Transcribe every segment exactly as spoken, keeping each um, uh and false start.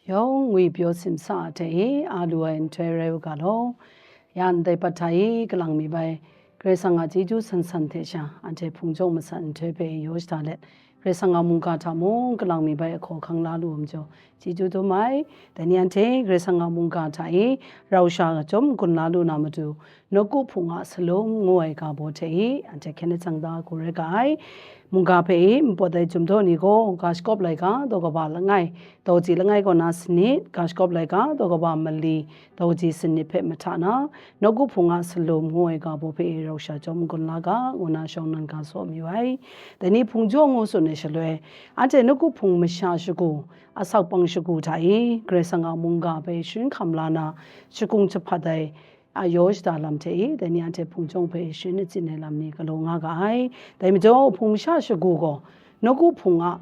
Yawng ngwi pyaw simsa a hte e a lu ai nhtoi rai u ga law. Ya ndai pat hta e kalang mi bai, Karai Kasang a chyeju san san hte sha, anhte hpung jawng masat nhtoi hpe yaw shada let, Karai Kasang a mungga hta mung kalang mi bai ahkaw hkang la lu ai majaw, chyeju dum ai. Dai ni anhte Karai Kasang a mungga hta e rau sha chyawm n-gun la lu na matu, nawku hpung a salum ngu ai ga baw hte e anhte hkyen achang da hku rai ga ai. Mungga hpe e npawt ai chyum daw ni gaw, ga shakawp laika daw kaba langai, daw kaji langai kaw na sanit, ga shakawp laika daw kaba mali, daw kaji sanit hpe mahta na, nawku hpung a salum ngu ai ga baw hpe e rau sha chyawm n-gun la ga, ngu na shawng nnan ga saw mayu ai. Dai ni hpung jawng ngu tsun ai shaloi, anhte nawku hpung masha shagu, asak pang shagu hta e, Karai Kasang a mungga hpe sharin hkam la na, shakung jahpat ai, a yaw shada lam hte e, dai ni anhte hpung jawng hpe sharin achyin ai lam ni galaw nga ga ai. Dai majaw, hpung masha shagu gaw, nawku hpung a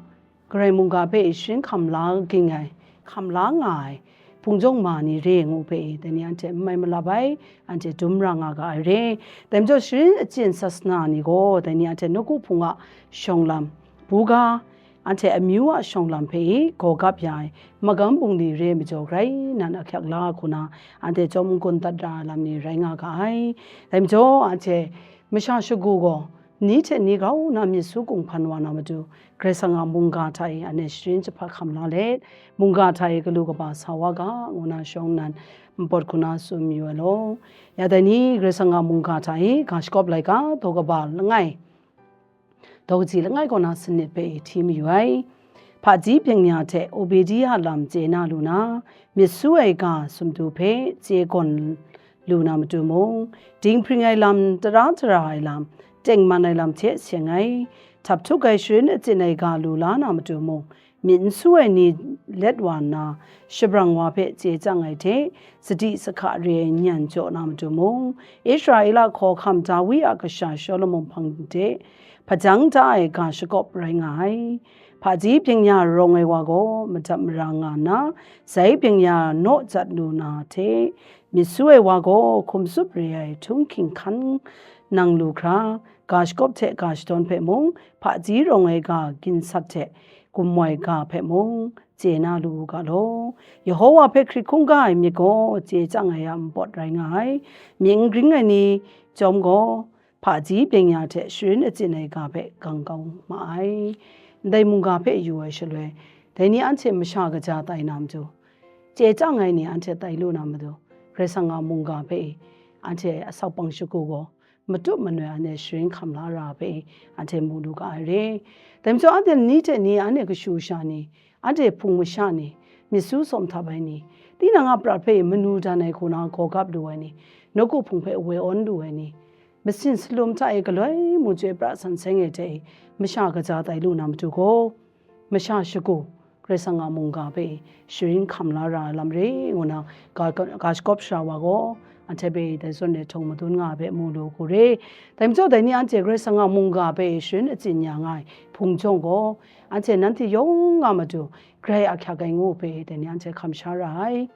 Karai mungga hpe sharin hkam la ging ai, hkam la nga ai, hpung jawng ma ni re ngu hpe e, dai ni anhte n mai malap ai, anhte dum ra nga ga ai re. Dai majaw, sharin achyin sasana ni gaw, dai ni anhte nawku hpung a shawng lam, buga, anhte amyu a shawng lam hpe e gaw gap ya ai, magam bungli re ai majaw grai nan ahkyak la hku na, anhte chyawm n-gun dat ra ai lam ni rai nga ga ai. Dai majaw, anhte masha shagu gaw, ni hte ni grau na myit su kung hpan wa na matu, Karai Kasang a mungga hta e anhte sharin jahpat hkam la let, mungga hta e galu kaba sa wa ga, ngu na shawng nnan npawt hku na tsun mayu ai law. Ya dai ni, Karai Kasang a mungga hta e ga shakawp laika daw kaba langai, daw kaji langai kaw na sanit hpe e hti mayu ai. Hpaji byeng-ya hte Obedia lam chye na lu na, myit su ai ga sumtu hpe chye gawn lu na matu mung, dinghpring ai lam, tara tara ai lam, tengman ai lam hte seng ai, htap htuk ai sharin achyin ai ga lu la na matu mung, myit n su ai ni let wa nna, shabrang wa hpe chye chyang ai hte, sadi sahka re ai nyan jaw na matu mung, Israela hkawhkam Dawi a kasha Shawlumon hpang de hpajang da ai ga shakawp rai nga ai. Hpaji byeng-ya rawng ai wa gaw madap mara nga nna, zai byeng-ya naw jat lu na hte, myit su ai wa gaw hkum tsup re ai htunghking hkan nang lu hkra, ga shakawp hte ga shadawn hpe mung, hpaji rawng ai ga ginsat hte gumwai ga hpe mung, chye na lu u ga law. Yehova hpe hkrit hkungga ai myit gaw chye chyang ai a npawt rai nga ai. Myit n gring ai ni chyawm gaw, hpaji byeng-ya hte sharin achyin ai ga hpe gang kau ma ai. Ndai mungga hpe yu ai shaloi, dai ni anhte masha kaja tai na matu, chye chyang ai ni anhte tai lu na matu, Karai Kasang a mungga hpe anhte asak pang shagu gaw, matup manoi anhte sharin hkam la ra hpe anhte mu lu ga ai re. Dai majaw, anhte ni hte ni, anhte kashu sha ni, anhte hpung masha ni, myit su sawm htap ai ni, tinang a prat hpe manu dan ai hku na gaw gap lu ai ni, nawku hpung hpe woi awn lu ai ni, masin salum hta e galoi mu chyoi pra san seng ai hte e, masha kaja tai lu na matu gaw, masha shagu, Karai Kasang a mungga hpe sharin hkam la ra ai lam re, ngu na ga, ga shakawp sara wa gaw, anhte hpe dai zawn e htawng madun nga ai hpe mu lu hku re. Dai majaw, dai ni anhte Karai Kasang a mungga hpe sharin achyin ya nga ai hpung jawng gaw, anhte nanhte yawng a matu grai ahkyak ai ngu hpe, dai ni anhte hkam sha ra ai.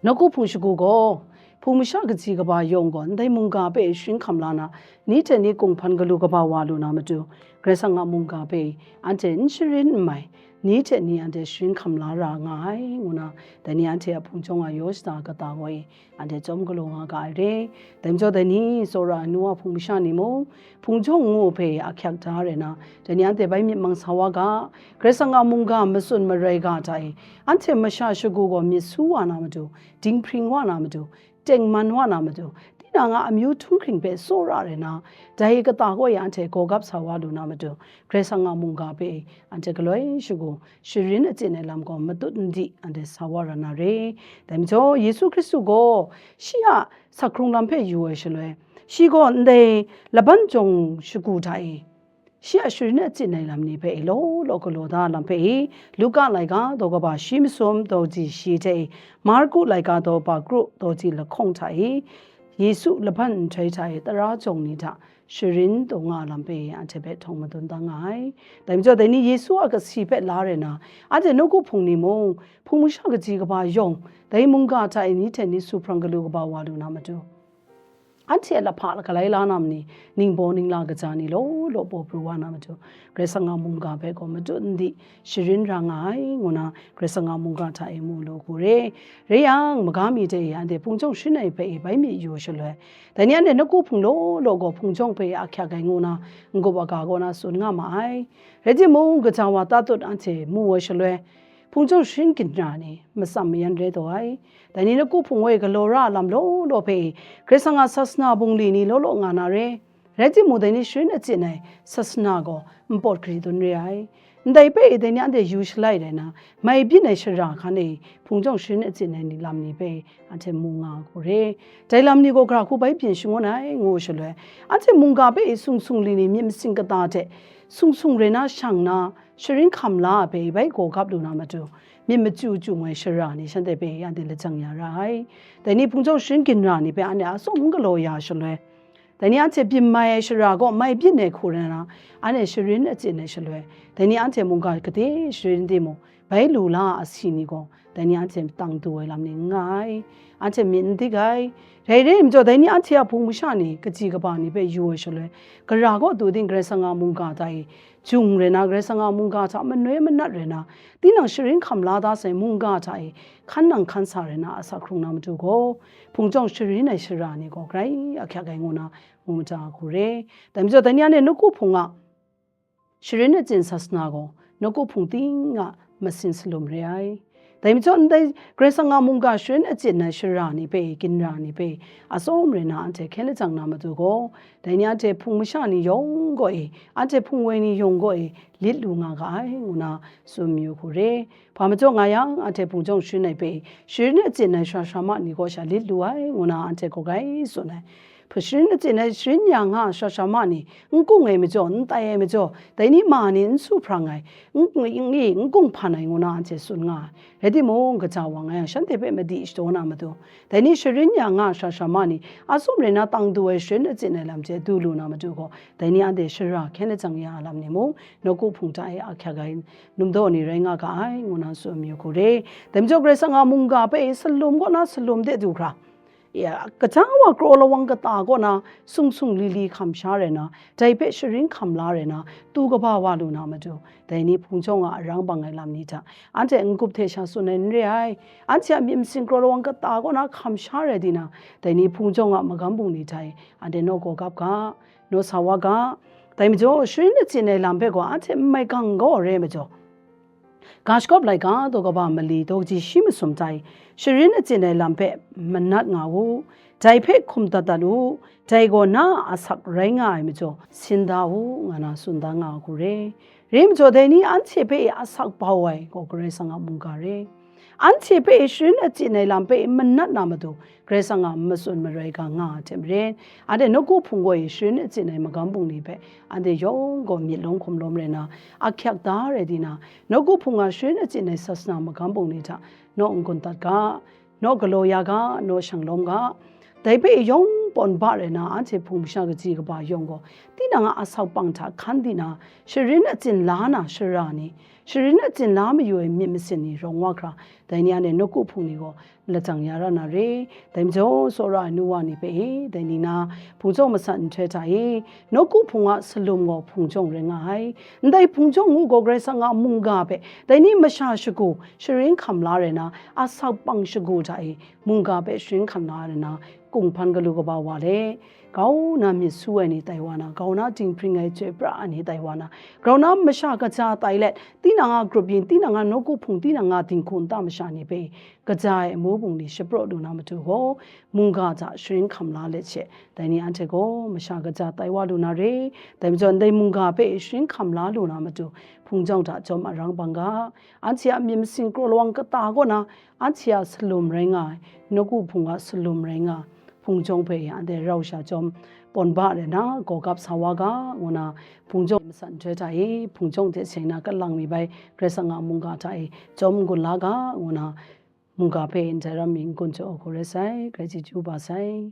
Nawku hpung shagu gaw, hpung masha kaji kaba yawng gaw, ndai mungga hpe sharin hkam la na, ni hte ni kung hpan galu kaba wa lu na matu, Karai Kasang a mungga hpe anhte n sharin n mai, ni hte ni anhte sharin hkam la ra nga ai, ngu na, dai ni anhte a hpung jawng a yaw shada kata gaw e, anhte chyawm galaw nga ga ai re. Dai majaw, dai ni tsawra ai nu wa hpung masha ni mung, hpung jawng ngu hpe ahkyak da ai na, dai ni anhte bai myit mang sa wa ga, Karai Kasang a mungga matsun marai ga hta e, anhte masha shagu gaw myit su wa na matu, dinghpring wa na matu, tengman wa na matu, tinang a amyu htunghking hpe tsawra ai na, dai kata gaw e anhte gaw gap sa wa lu na matu, Karai Kasang a mungga hpe anhte galoi shagu, sharin achyin ai lam gaw matut n di anhte sa wa ra na re. Dai majaw, Yesu Hkristu gaw shi a sak hkrung lam hpe yu ai shaloi, shi gaw ndai laban jawng shagu hta e, shi a sharin achyin ai lam ni hpe e law law galaw da ai lam hpe e, Luka laika daw kaba shi masum daw kaji shi hte e, Marku laika daw kaba kru daw kaji lahkawng hta e, Yesu laban nhtoi hta e tara jawng ni hta sharin taw nga ai lam hpe anhte hpe htawng madun da nga ai. Dai majaw, dai ni Yesu a kasi hpe la ai na, anhte nawku hpung ni mung, hpung masha kaji kaba yawng, dai mungga hta e ni hte ni su hprang galu kaba wa lu na matu, anhte a lahpa galai la na ma ni, ningbaw ningla kaja ni law law paw pru wa na matu, Karai Kasang a mungga hpe gaw matut n di, sharin ra nga ai, ngu na Karai Kasang a mungga hta e mu lu hku re. Rai yang, maga mi de e anhte hpung jawng sharin ai hpe e bai mi yu shaloi, dai ni anhte nawku hpung law law gaw hpung jawng hpe e ahkyak ai ngu na n-gup aga kaw na tsun nga ma ai. Rai timung, kaja wa tatut anhte mu ai shaloi, hpung jawng sharin ginra ni matsam mayan rai taw ai. Dai ni nawku hpung wa e galaw ra ai lam law law hpe e Karai Kasang a sasana bungli ni law law nga na re. Rai timung, dai ni sharin achyin ai sasana gaw npawt gari dun re ai. Ndai hpe e dai ni anhte yu shalai rai na, mai byin ai shara hkan e hpung jawng sharin achyin ai ni lam ni hpe anhte mu nga hku re. Dai lam ni gaw gara hku bai byin shangun ai, ngu shaloi, anhte mungga hpe e sung sung li ni myit masin kata hte sung sung rai na shang na, sharin hkam la ai hpe bai gaw gap lu na matu, myit machyu chyu ai shara ni shanhte hpe anhte lajang ya ra ai. Dai ni hpung jawng sharin ginra ni hpe anhte a tsawm n galaw ya shaloi, dai ni anhte byin mai ai shara gaw mai byin ai hku rai na, anhte sharin achyin ai shaloi, dai ni anhte mungga gade sharin timung, bai lu la a asi ni gaw, dai ni anhte tang du ai lam ni n nga ai, anhte myit n dik ai. Rai rai majaw, dai ni anhte a hpung masha ni, kaji kaba ni hpe yu ai shaloi, gara kaw du ting Karai Kasang a mungga hta e jung rai na, Karai Kasang a mungga hta manoi manat rai na, tinang sharin hkam la da sai mungga hta e hkan nang hkan sa rai na asak hkrung na matu gaw, hpung jawng sharin ai shara ni gaw grai ahkyak ai ngu na mu mada hku re. Dai majaw, dai ni anhte nawku hpung a sharin achyin sasana gaw nawku hpung ting a masin salum re ai. Dai majaw, ndai Karai Kasang a mungga sharin achyin ai shara ni hpe, ginra ni hpe, a tsawm rai na anhte hkyen lajang na matu gaw, dai ni anhte hpung masha ni yawng gaw e, anhte hpung woi ni yawng gaw e, lit lu nga ga ai, ngu na tsun mayu hku re. Hpa majaw nga yang, anhte hpung jawng sharin ai hpe, sharin achyin ai sara sarama ni gaw sha lit lu ai, ngu na anhte hkawk ai tsun ai. Hpa sharin achyin ai sharin ya nga ai sara sarama ni, n kung ai majaw, n tai ai majaw, dai ni ma ni n su hprang ai, n, n, n, n kunghpan ai ngu na anhte tsun nga ai. Rai timung, kaja wa nga yang, shanhte hpe madi shadaw na matu, dai ni sharin ya nga ai sara sarama ni, a tsawm rai na tang du ai sharin achyin ai lam hte du lu na matu gaw, dai ni anhte shara hkyen lajang ya ai lam ni mung, nawku hpung hta e ahkyak ai numdaw ni rai nga ga ai, ngu na tsun mayu hku re. Dai majaw, Karai Kasang a mungga hpe salum kaw na salum de du hkra, ya, kaja wa kraw lawang kata kaw na sung sung li li hkam sha rai na, dai hpe sharin hkam la rai na, tu kaba wa lu na matu, dai ni hpung jawng a arang bang ai lam ni hta, anhte n-gup hte sha tsun ai n re ai. Anhte a myit masin kraw lawang kata kaw na hkam sha rai di na, dai ni hpung jawng a magam bungli hta e anhte naw gaw gap ga, naw sa wa ga. Dai majaw, sharin achyin ai lam hpe gaw anhte n mai gang gaw rai majaw, ga shagawp laika daw kaba mali daw kaji shi masum hta e sharin achyin ai lam hpe manat nga u, dai hpe hkum dat dat u, dai gaw na a asak rai nga ai majaw, sin da u, nga na tsun da nga hku re. Rai majaw, dai ni anhte hpe asak bau ai gaw Karai Kasang a mungga re. Anhte hpe sharin achyin ai lam hpe manat na matu, Karai Kasang a matsun maroi ga nga ai hte maren, anhte nawku hpung gaw e sharin achyin ai magam bungli hpe anhte yawng gaw myit lawm hkum lawm rai na, ahkyak da rai di na, nawku hpung a sharin achyin ai sasana magam bungli hta naw n-gun dat ga, naw galaw ya ga, naw shang lawm ga. Dai hpe yawng pawn ba rai na, anhte hpung masha kaji kaba yawng gaw, tinang a asak pang hta hkan di na, sharin achyin la na shara ni, sharin achyin la mayu ai myit masin ni rawng wa hkra, dai ni anhte nawku hpung ni gaw lajang ya ra na re. Dai majaw, tsawra ai nu wa ni hpe e, dai ni na hpung jawng masat nhtoi hta e, nawku hpung a salum gaw hpung jawng rai nga ai. Ndai hpung jawng ngu gaw Karai Kasang a mungga hpe, dai ni masha shagu sharin hkam la rai na, asak pang shagu hta e mungga hpe sharin hkam la rai na, kunghpan galu kaba wa le, grau na myit su ai ni tai wa na, grau na dinghpring ai chyoi pra ai ni tai wa na, grau na masha kaja tai let, tinang a grup yin, tinang a nawku hpung, tinang a dinghku nta masha ni hpe kaja ai amu bungli shapraw lu na matu gaw, mungga hta sharin hkam la let she, dai ni anhte gaw masha kaja tai wa lu na re. Dai majaw, ndai mungga hpe sharin hkam la lu na matu, hpung jawng hta chyawm arang bang ga, anhte a myit masin kraw lawang kata kaw na, anhte a salum rai nga ai, nawku hpung a salum rai nga ai, hpung jawng hpe anhte rau sha chyawm pawn ba rai na, gaw gap sa wa ga, ngu na, hpung jawng masat nhtoi hta e, hpung jawng hte seng na kalang mi bai, Karai Kasang a mungga hta e, chyawm n-gun la ga, ngu na, mungga hpe ndai ram mi n-gun jaw hku rai sai, grai chyeju ba sai.